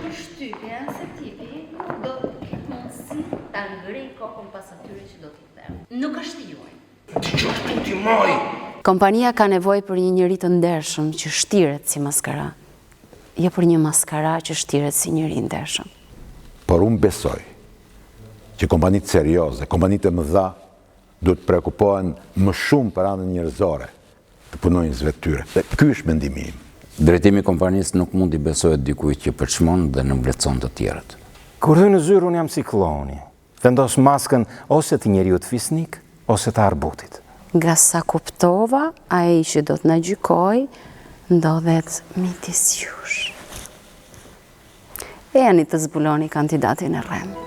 përshtypjen se tipi nuk do të ketë mundësi ta ngrejë kokën pas atyre që do t'i them. Nuk është i juaj. Dëgjo këtu ti moj! Kompania ka nevojë për një njeri të ndershëm që shtiret si maskara, jo për një maskara që shtiret si njeri i ndershëm. Por unë besoj që kompanitë serioze, kompanitë e mëdha duhet të preokupohen më shumë për anën njerëzore të punonjësve të tyre. Dhe ky është mendimi im. Drejtimi i kompanisë nuk mund t'i besohet dikujt që përçmon dhe nënvlerëson të tjerët. Kur hyj në zyrë unë jam si kllouni. Vendos maskën ose të njeriut fisnik, ose të arbutit. Nga sa kuptova, ai që do të na gjykojë ndodhet midis jush. Ejani të zbuloni kandidatin e rremë.